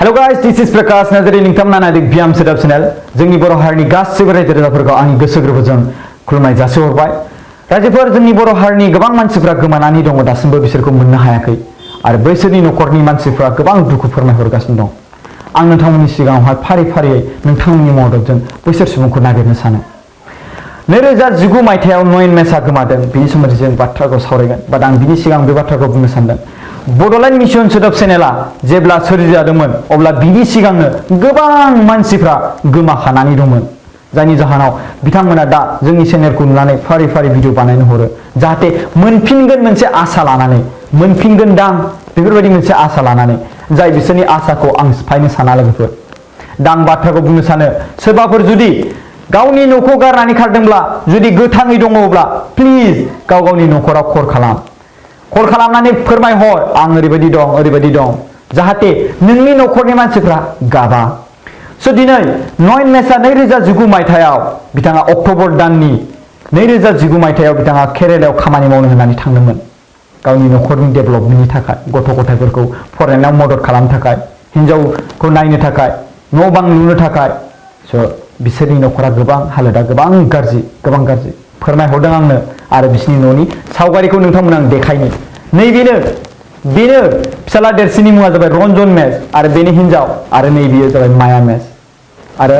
Hello guys, this is Prakash Nazari नोंथांमोना नायदों बियाम सेटआप चेनेल जोंनि बर' हारिनि गासैबो रायजो राजाफोरखौ आंनि गोसो गोरबोजों खुलुमनाय जासिहरबाय। रायजोफोर जोंनि बर' हारिनि गोबां मानसिफ्रा गोमानानै दङ दासिमबो बिसोरखौ मोननो हायाखै आरो बैसोरनि न'खरनि मानसिफ्रा गोबां दुखु फोरमायहरगासिनो दं। आं नोंथांमोननि सिगाङावहाय फारि-फारियै नोंथांमोननि मददजों बैसोर सुबुंखौ नागिरनो सानो। 2019 मायथाइयाव नयन मेसआ गोमादों बिनि सोमोन्दै जों बाथ्राखौ सावरायगोन बाट आं बिनि सिगां बे बाथ्राखौ बुंनो सानदों। बड'लेण्ड मिशन सोदोब चेनेला जेब्ला सोरजिजादोंमोन अब्ला बिनि सिगांनो गोबां मानसिफ्रा गोमाखानानै दंमोन जायनि जाहोनाव बिथांमोना दा जोंनि चेनेलखौ नुनानै फारि-फारि भिडिअ बानायनो हरो जाहाथे मोनफिनगोन मोनसे आसा लानानै मोनफिनगोन दां बेफोरबायदि मोनसे आसा लानानै जाय बिसोरनि आसाखौ आं सिफायनो साना लोगोफोर। दा आं बाथ्राखौ बुंनो सानो सोरबाफोर जुदि गावनि न'खौ गारनानै खारदोंब्ला जुदि गोथाङै दङब्ला प्लिज गाव-गावनि न'खराव कल खालामनानै फोरमायहर आं ओरैबायदि दं जाहाथे नोंनि न'खरनि मानसिफ्रा गाबा। स' दिनै नयन मेसआ 2019 मायथाइयाव बिथाङा अक्ट'बर दाननि 2019 मायथाइयाव बिथाङा केरेलायाव खामानि मावनो होननानै थांदोंमोन गावनि न'खरनि डेभेलपमेन्टनि थाखाय गथ' गथायफोरखौ फरायनायाव मदद खालामनो थाखाय हिन्जावखौ नायनो थाखाय न' बां लुनो थाखाय। स' बिसोरनि न'खरा गोबां हालोदा गोबां गाज्रि फोरमायहरदों आंनो आरो बिसोरनि न'नि सावगारिखौ नोंथांमोन आं देखायनो। बेनो फिसाला देरसिननि मुङा जाबाय रन्जन मेस आरो बेनि हिन्जाव आरो नैबेयो जाबाय माया मेस आरो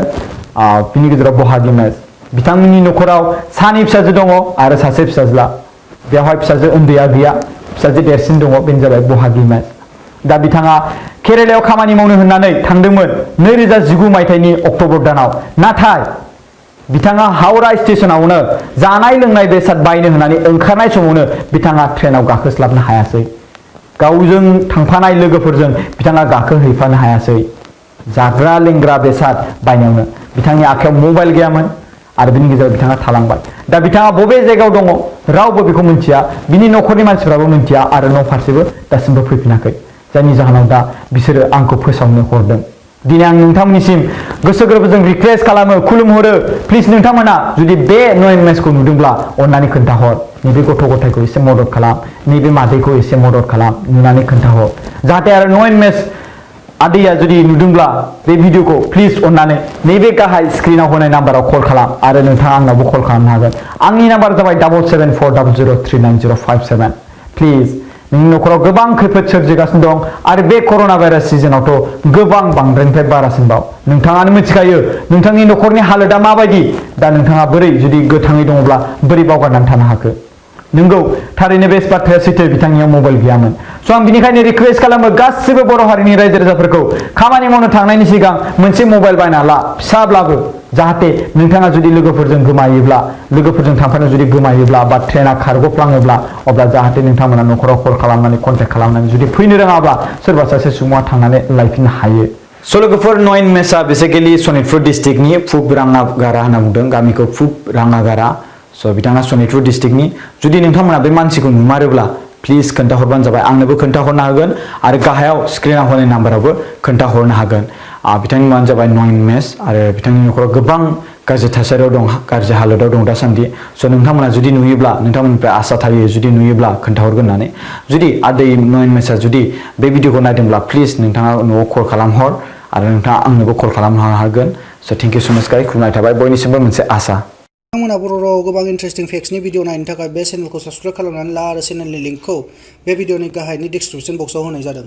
बिनि गेजेराव बहागि मेस। बिथांमोननि न'खराव सानै फिसाजो दङ आरो सासे फिसाज्ला। बेवहाय फिसाजो उन्दैया गैया फिसाजो देरसिन दङ बेनो जाबाय बहागि मेस। दा बिथाङा केरेलायाव खामानि मावनो होननानै थांदोंमोन 2019 मायथाइनि अक्ट'बर दानाव नाथाय बिथाङा हावड़ा स्टेशनावनो जानाय लोंनाय बेसाद बायनो होननानै ओंखारनाय समावनो बिथाङा ट्रेनाव गाखोस्लाबनो हायासै गावजों थांफानाय लोगोफोरजों बिथाङा गाखोहैफानो हायासै जाग्रा लोंग्रा बेसाद बायनायावनो बिथांनि आखायाव मबाइल गैयामोन आरो बिनि गेजेराव बिथाङा थालांबाय। दा बिथाङा बबे जायगायाव दङ रावबो बेखौ मिन्थिया बिनि न'खरनि मानसिफ्राबो मिन्थिया आरो न' फारसेबो दासिमबो फैफिनाखै जायनि जाहोनाव दा बिसोरो आंखौ फोसावनो हरदों। दिनै आं नोंथांमोननिसिम गोसो गोरबोजों रिक्वेस्ट खालामो खुलुमहरो प्लिज नोंथांमोना जुदि बे नयन मेसखौ नुदोंब्ला अन्नानै खोन्थाहर नैबे गथ' गथायखौ एसे मदद खालाम नैबे मादैखौ एसे मदद खालाम नुनानै खोन्थाहर जाहाथे आरो नयन मेस आदैया जुदि नुदोंब्ला बे भिडिअखौ प्लिज अन्नानै नैबे गाहाय स्क्रिनाव होनाय नाम्बाराव कल खालाम आरो नोंथाङा आंनावबो कल खालामनो हागोन। आंनि नाम्बार जाबाय 7740039057 प्लिज नोंनि न'खराव गोबां खैफोद सोरजिगासिनो दं आरो बे कर'ना भाइरास सिजनावथ' गोबां बांद्रायनिफ्राय बारासिनबाव नोंथाङानो मिथिखायो नोंथांनि न'खरनि हालोदा माबायदि दा नोंथाङा बोरै जुदि गोथाङै दङब्ला बोरै बावगारनानै थानो हाखो। नंगौ थारैनो बे बाथ्राया सैथो बिथांनियाव मबाइल गैयामोन। स' आं बिनिखायनो रिक्वेस्ट खालामो गासिबो बर' हारिनि रायजो राजाफोरखौ खामानि मावनो थांनायनि सिगां मोनसे मबाइल बायना ला फिसाब्लाबो जाहाथे नोंथाङा जुदि लोगोफोरजों थांफानो जुदि गोमायोब्ला बा ट्रेना खारग'फ्लाङोब्ला अब्ला जाहाथे नोंथांमोना न'खराव कल खालामनानै कन्टेक्ट खालामनानै जुदि फैनो रोङाब्ला सोरबा सासे सुबुङा थांनानै लायफिननो हायो। स' लोगोफोर नयन मेसआ बेसिकेलि सनितपुर डिस्ट्रिक्टनि फुब राङागारा होनना बुंदों गामिखौ फुब राङागारा। स' बिथाङा सनितपुर डिस्ट्रिक्टनि जुदि नोंथांमोना बे मानसिखौ नुमारोब्ला प्लिज खोन्थाहरबानो जाबाय आंनोबो खोन्थाहरनो हागोन आरो गाहायाव स्क्रिनाव होनाय नाम्बारावबो खोन्थाहरनो हागोन। बिथांनि मुङानो जाबाय नयन मेस आरो बिथांनि न'खराव गोबां गाज्रि थासारियाव दं गाज्रि हालोदाव दं दासान्दि। स' नोंथांमोना जुदि नुयोब्ला नोंथांमोननिफ्राय आसा थायो जुदि नुयोब्ला खोन्थाहरगोन होननानै जुदि आदै नयन मेसआ जुदि बे भिडिअखौ नायदोंब्ला प्लिज नोंथाङा न'आव कल खालामहर आरो नोंथाङा आंनोबो कल खालामनो हागोन। स' थेंक इउ स' माच गाइस खुलुमनाय थाबाय बयनिसिमबो मोनसे आसा। नोंथांमोना बर' रावाव गोबां इन्टारेस्टिं फेक्सनि भिडिअ नायनो थाखाय बे चेनेलखौ साबस्क्राइब खालामनानै ला आरो चेनेलनि लिंकखौ बे भिडिअनि गाहायनि डिसक्रिपसन बक्सआव होनाय जादों।